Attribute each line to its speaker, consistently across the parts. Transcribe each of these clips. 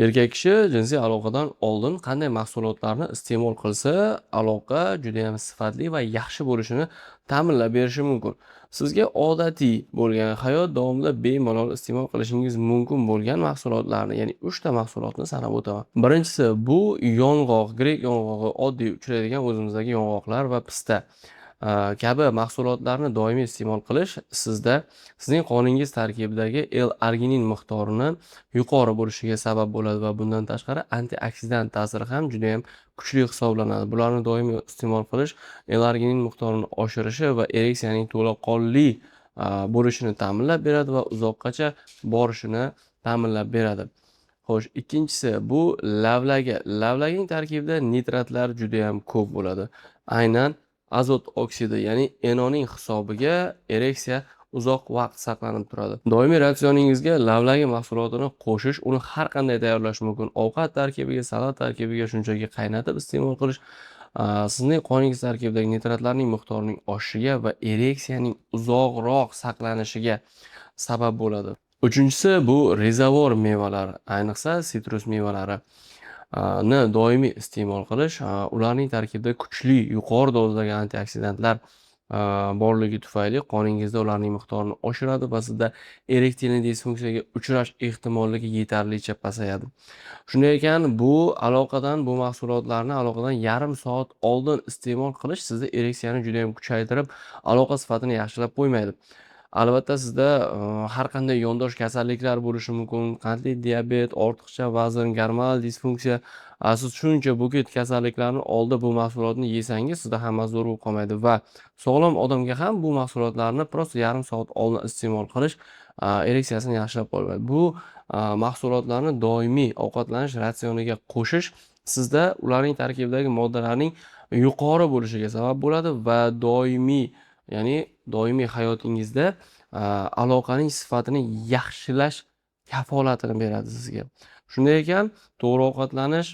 Speaker 1: Erkak kishi jinsiy aloqadan oldin qanday mahsulotlarni iste'mol qilsa, aloqa judayam sifatli va yaxshi bo'lishini ta'minlab berishi mumkin. Sizga odatiy bo'lgan hayot davomida bemalol iste'mol qilishingiz mumkin bo'lgan mahsulotlarni, ya'ni 3 ta mahsulotni sanab o'taman. Birinchisi bu yong'oq, grek yong'og'i, oddiy uchraydigan o'zimizdagi yong'oqlar va pista kabi mahsulotlarni doimiy iste'mol qilish sizda sizning qoningiz tarkibidagi L-arginin miqdorini yuqori bo'lishiga sabab bo'ladi va bundan tashqari antioksidant ta'siri ham juda ham kuchli hisoblanadi. Bularni doimiy iste'mol qilish L-arginin miqdorini oshirishi va ereksiyaning to'laqonli bo'lishini ta'minlab beradi va uzoqqacha borishini ta'minlab beradi. Xo'sh, ikkinchisi bu lavlagi. Lavlagining tarkibida nitratlar juda ham ko'p bo'ladi. Aynan azot oksidi, ya'ni NOning hisobiga ereksiya uzoq vaqt saqlanib turadi. Doimiy ratsioningizga lavlagi mahsulotini qo'shish, uni har qanday tayyorlash mumkin. Ovqat tarkibiga, salat tarkibiga shunchaki qaynatib iste'mol qilish sizning qoningiz tarkibidagi nitratlarning miqdorining oshishiga va ereksiyaning uzoqroq saqlanishiga sabab bo'ladi. Uchinchisi bu rezavor mevalar, ayniqsa sitrus mevalari ni doimiy iste'mol qilish, ularning tarkibida kuchli yuqori dozadagi antioksidantlar borligi tufayli qoningizda ularning miqdorini oshiradi va sizda erektil disfunksiyaga uchrash ehtimolligi yetarlicha pasayadi. Shunday ekan, bu mahsulotlarni aloqadan yarim soat oldin iste'mol qilish sizda ereksiyani juda ham kuchaytirib, aloqa sifatini yaxshilab qo'ymaydi. Albatta sizda har qanday yondosh kasalliklar bo'lishi mumkin. Qandli diabet, ortiqcha vazn, gormonal disfunksiya. Siz shuncha buket kasalliklarni oldi bu mahsulotni yesangiz, sizda hammasi zo'r bo'lib qolmaydi va sog'lom odamga ham bu mahsulotlarni просто yarim soat oldin iste'mol qilish ereksiyasini yaxshilab qo'ymaydi. Bu mahsulotlarni doimiy ovqatlanish ratsioniga qo'shish sizda ularning tarkibidagi moddalarning yuqori bo'lishiga sabab bo'ladi va doimiy, ya'ni doimiy hayotingizda aloqaning sifatini yaxshilash kafolatini beradi sizga. Shunday ekan, to'g'ri ovqatlanish,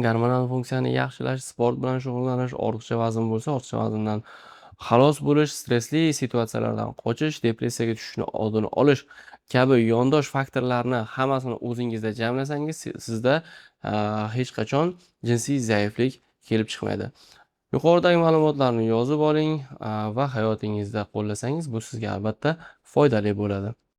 Speaker 1: gormonal funksiyani yaxshilash, sport bilan shug'ullanish, ortiqcha vazn bo'lsa, ortiqcha vazndan xalos bo'lish, stressli situatsiyalardan qochish, depressiyaga tushishni oldini olish kabi yondosh faktorlarni hammasini o'zingizda jamlasangiz, sizda hech qachon jinsiy zaiflik kelib chiqmaydi. Yuqoridagi ma'lumotlarni yozib oling va hayotingizda qo'llasangiz, bu sizga albatta foydali bo'ladi.